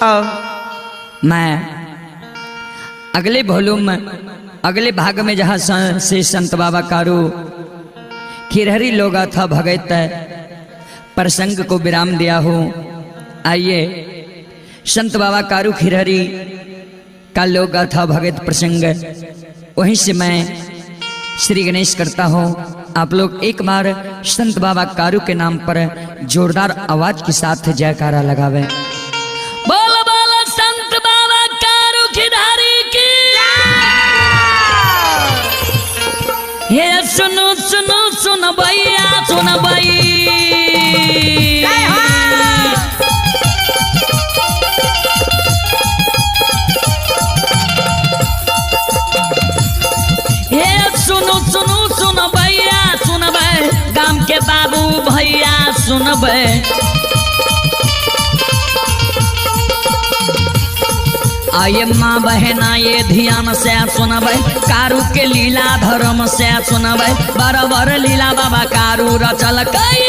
मैं अगले वॉल्यूम में, अगले भाग में जहाँ से संत बाबा कारू खिरहरी लोगा था भगत प्रसंग को विराम दिया हूँ। आइए संत बाबा कारू खिरहरी का लोगा था भगत प्रसंग, वहीं से मैं श्री गणेश करता हूँ। आप लोग एक बार संत बाबा कारू के नाम पर जोरदार आवाज के साथ जयकारा लगावे। बोल बोल संत बाबा कारू खिरहरी की। हे सुनो सुनो सुन भैया सुन भई। हे सुनो सुनो सुन भैया सुनबै, गाम के बाबू भैया सुनबै। आये माँ बहना ये ध्यान से सुनबै, कारू के लीला धर्म से सुनबै। बराबर लीला बाबा कारू रचल कई।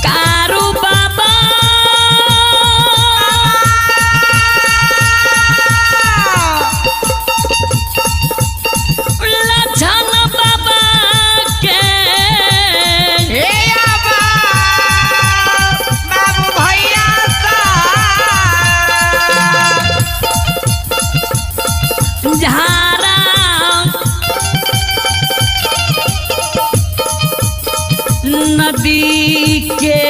कारू बाबा लछन बाबा के हे बाबा बाबू भैया सा। झारा नदी के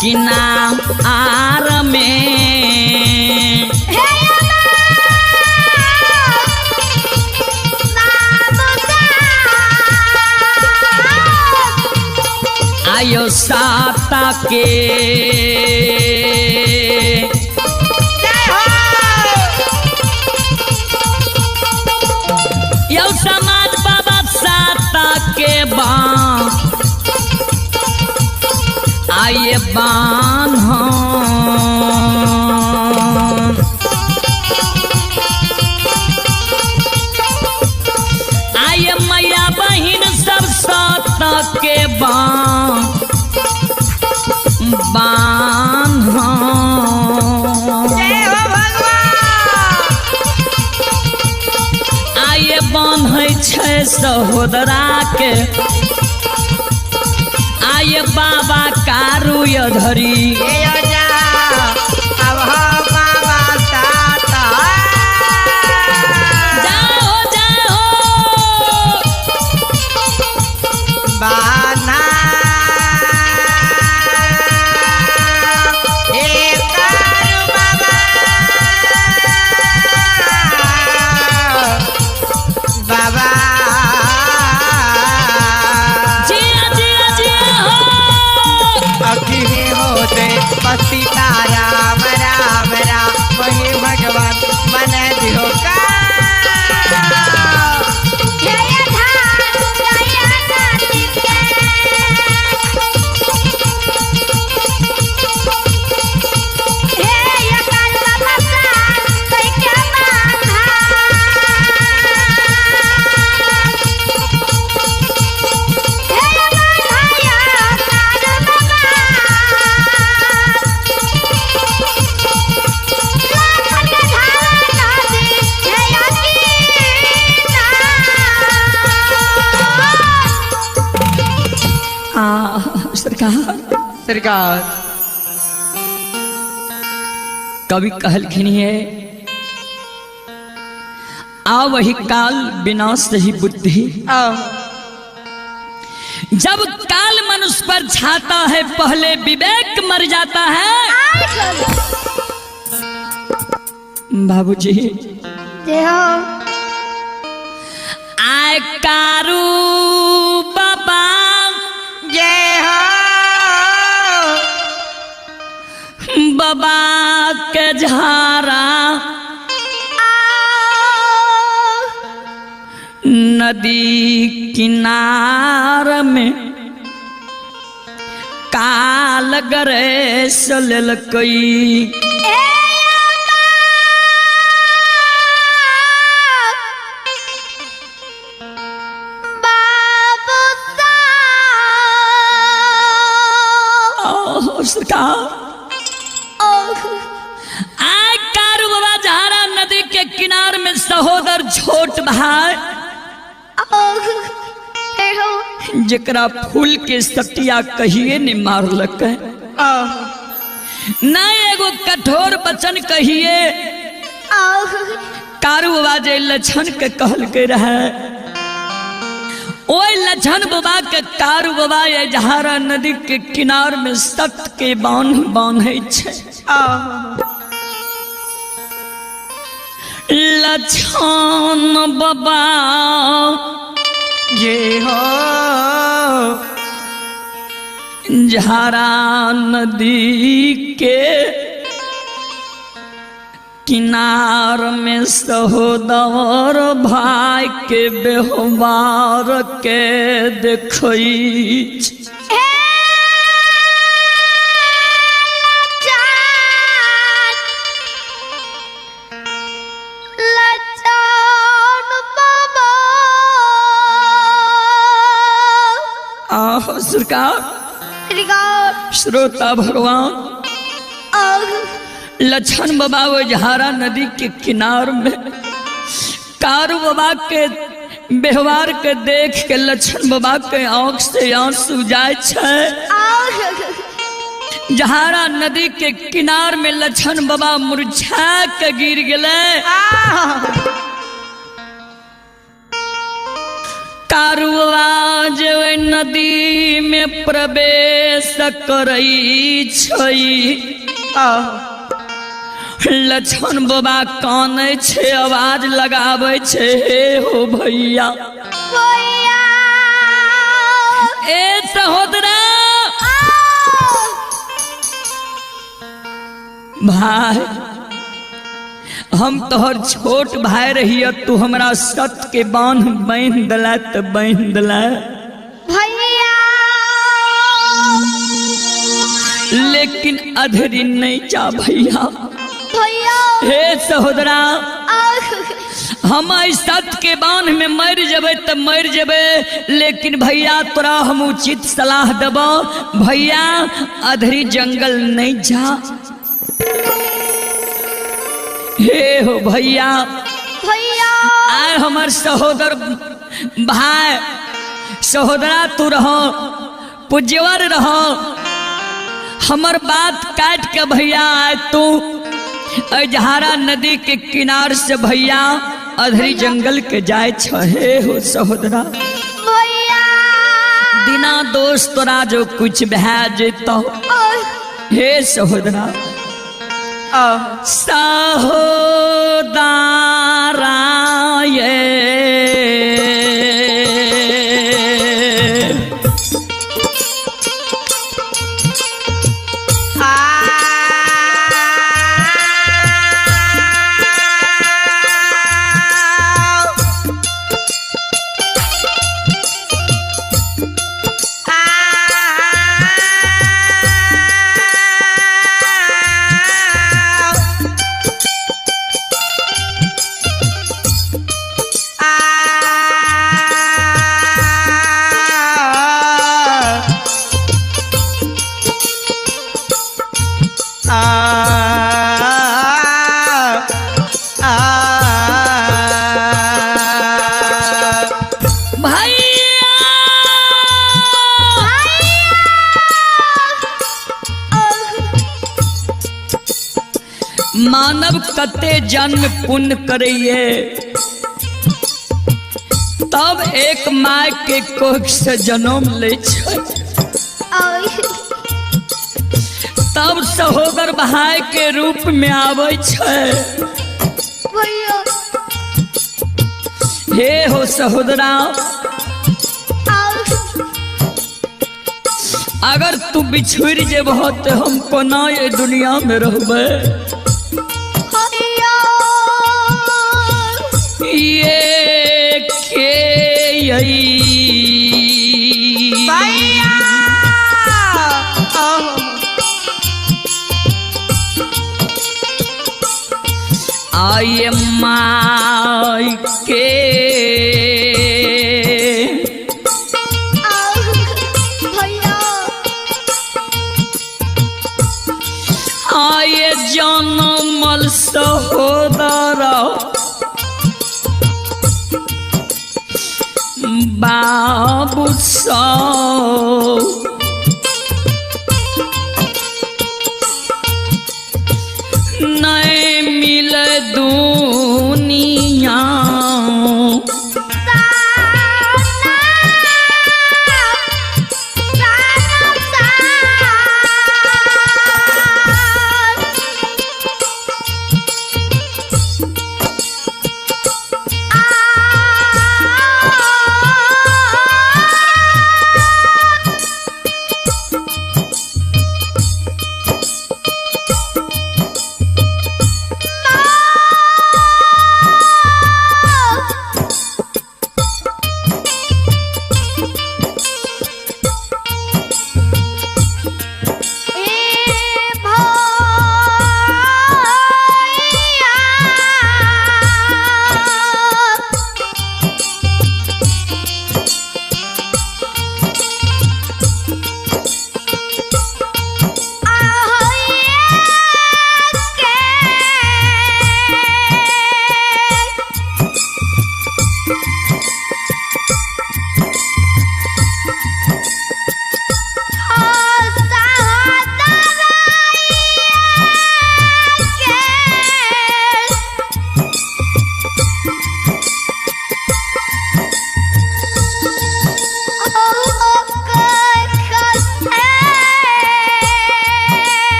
किनार में आयो साता के जय हो। यो समाज बाबा साता के बां आये बान। आये मैया बहिन सब साता के बां बान। जय हो भगवान। आये बान्है छै सहोदरा के, आये बाबा कारू धरी। हे जा अब हम बाबा साता। जाओ जाओ बाना हे कारू बाबा बाबा। जिया जिया जिया हो। अखिले होते सीता राम राम राम हे भगवान मन दिहो का। आ सरकार सरकार कवि कहलखिन है, आ वही काल विनाश ही बुद्धि। जब काल मनुष्य पर छाता है पहले विवेक मर जाता है। बाबूजी जय हो। आय कारू बाबा जय हो। बाबा के झारा नदी किनार में काल गरेस लेलकई। बाबू ओ सरकार, आय कारू बाबा झारा नदी के किनार में सहोदर छोट भाई जकरा फूल के सटिया कहिए ने मारलक, न एगो कठोर वचन कहिए। कारू बाबा जे लक्षण के कहल के रहे, ओए लक्षण बाबा के कारू बाबा ये झारा नदी के किनार में सत के बांध बांधे छे। लक्षण बाबा जय हो। झारा नदी के किनार में सहोदर भाई के व्यवहार के देखई। आहो सरकार, श्रोता भगवान, लक्षण बाबा वो झारा नदी के किनार में कारू बाबा के व्यवहार के देख के लक्षण बाबा के आंख से आंसू जाय छे। झारा नदी के किनार में लक्षण बाबा मुरझा के गिर गए। कारू बाबा जे ओहि नदी में प्रवेश करई छै, लक्षण बाबा कानै छे, आवाज लगाबै छे, हे हो भैया, ए सहोदरा भाई, हम तोहर छोट भाई रहिय, तू हमरा सत के बांध बांध दिला त बांध दिला भैया, लेकिन अधरी नहीं जा भैया। भैया, हे सहोदरा, हम सत के बांध में मर जबे त मर जबे, लेकिन भैया तोरा हम उचित सलाह देबो, भैया अधरी जंगल नहीं जा। हे हो भैया, भैया, आय हमर सहोदर भाई, सहोदरा तू रहो, पूज्यवर रहो, हमर बात काट के भैया आय तू अजहारा नदी के किनार से भैया अधरी जंगल के जाय छे। हो सहोदरा भैया, बिना दोष तोरा जो कुछ भै जेतो। हे सहोदरा, सहोदरा ये भैया, मानव कते जन्म पुण्य करैये तब एक माय के कोख से जन्म ले छै, तब सहोदर भाई के रूप में आबै छै। भैया। हे हो सहोदरा, अगर तू बिछुड़ जेबह तो हम कोना ये दुनिया में रहबे। भैया। ये के यही भैया। आये माई के भैया। आये जनमल सहोदरा बाबू सौ नहीं मिल दुनिया।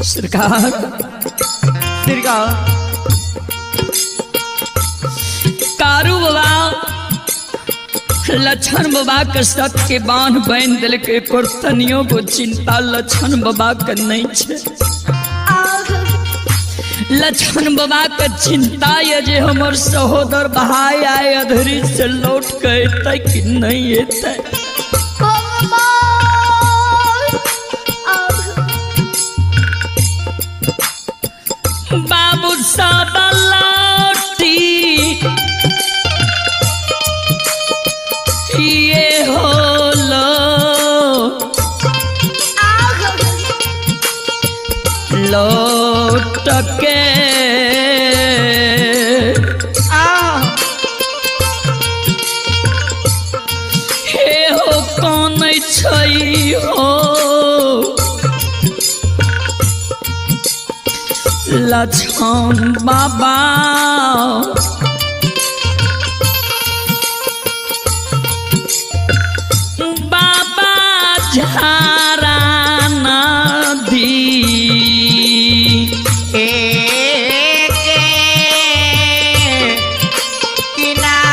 सरकार। सरकार। कारू बाबा लक्षण बाबा के सत के बांध बांध दिल के तनियो को चिंता लक्षण बाबा के नहीं छे। लक्षण बाबा के चिंता ये जे हमर सहोदर भाई आए अधरी से लौट के अतै कि नहीं अतै। बाबू सब लौटी ये होलो लौट के हे हो कौन छै हो लक्ष्मण बाबा। बाबा झारा नदी किनार।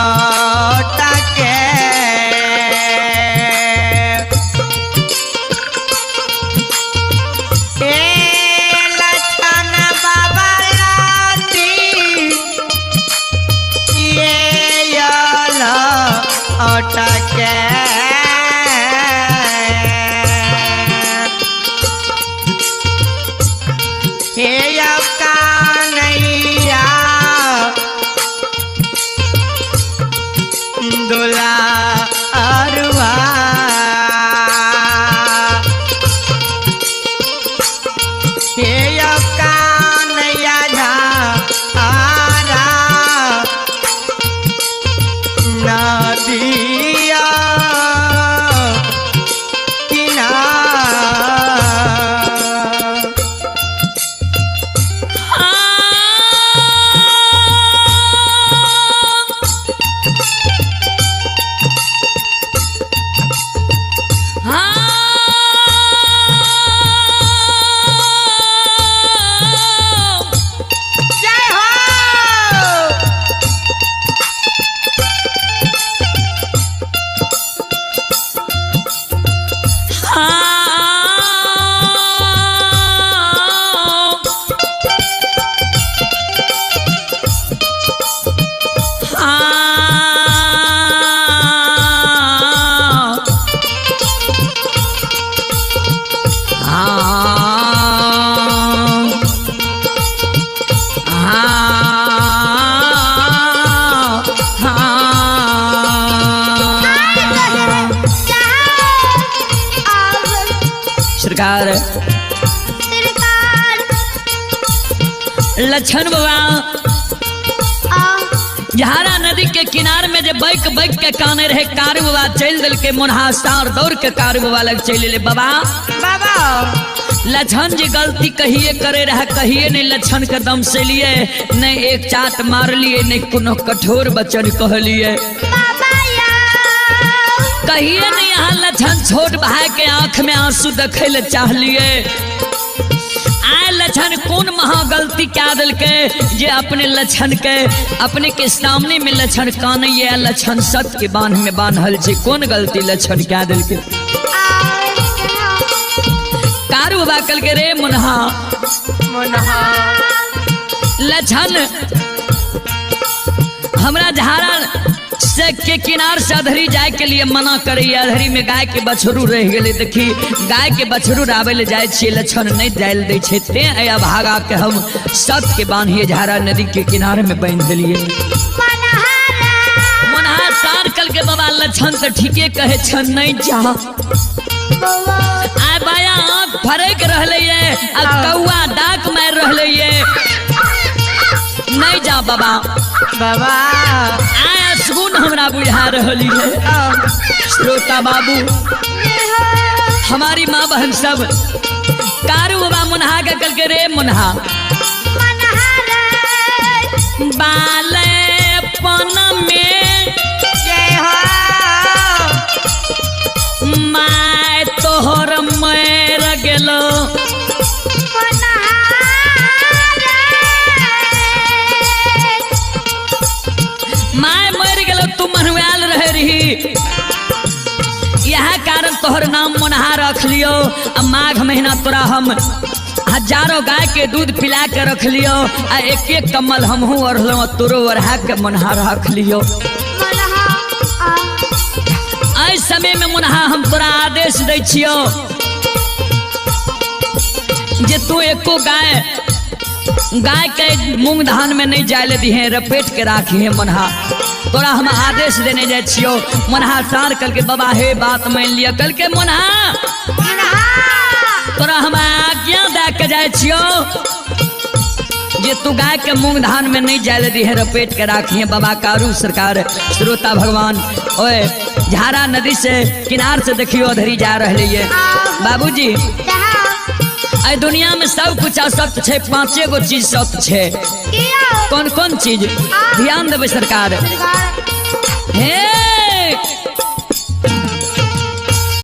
लौटके। ए लछन बाबा लाटी ये लौटके। हे कानैया दुला अरुआ, हे कानैया झा आरा नदिया किनार। जय हो। सरकार सरकार लक्षण बाबा झारा नदी के किनार में जे बैक बैक के काने रहे कारू बाबा चल दिल के मुन्हा सार दौड़ के कारू बाबा लग चल ले बाबा। बाबा लक्षण जी गलती कहिए करे रहा, कहिए नहीं लक्षण के दम से लिए नहीं एक चाट मार लिए, नहीं कोनो कठोर वचन कहलिए, बाबा यार कहिए नहीं यहाँ लक्षण छोट भाई के आंख में आंसू देखे ले चाहलिए। आए लक्षण कौन महा गलती क्या दिल के जे अपने लक्षण के अपने के सामने में लक्षण कान ये लक्षण सत के बांध में बांधल छे, कौन गलती लक्षण क्या दिल के? कारू बाबा कल के रे मुन्हा मुन्हा लक्षण हमरा झाड़ा से के किनार से अधरी जाए के लिए मना करे, अधरी में गाय के बछरू रह गेलै। देखी गाय के बछरू राबै ले जाए छियै, लक्षण नहीं जाय ले दै छै, तें अया भागा के हम सत के बांधिए झाड़ा नदी के किनारे में बांधि देलिए। मुन्हा सार कल के बाबा लक्षण तो ठीके कहे छन नहीं जा। आय बाया आँख फरक रहले ये आ कौआ डाक मार रहले ये, नहीं जा बाबा। बाबा आय सुन हमरा बुझा रहली है। श्रोता बाबू हमारी माँ बहन सब कारू बाबा मुन्हा के कल के रे मुन्हा बालेपन में जय हो। My तोहर मैर गेलो my मर गेलो, तू मनुआल रहे रही, यह कारण तोहर नाम मुन्हा रख लियो। आ माघ महीना तोरा हम हजारों गाय के दूध पिला के रख लियो, आ एक एक कम्बल हमहू ओढ़लो तोरो ओढ़ा के मुन्हा रख लियो। एहि समय में मुन्हा हम तोरा आदेश दै छियो जे तू एको गाय गाय के मूंग धान में नहीं जाय ले दिहे, रपेट के राखी है मुन्हा, तोरा हम आदेश देने जाय छियो। मुन्हा सार कल के बाबा हे बात मान लिया, कल के मुन्हा तोरा हम आज्ञा दे के जाय छियो जे तू गाय के मूंग धान में नहीं जाय ले दिहे, रपेट के राखी है। बाबा कारू सरकार श्रोता भगवान ओए झारा नदी से किनार से देखियो अधरी जा रहे ये बाबूजी। अइ दुनिया में सब कुछ असत्य छे, पांचे गो चीज सत्य छे। कौन कौन चीज? ध्यान देवे सरकार। हे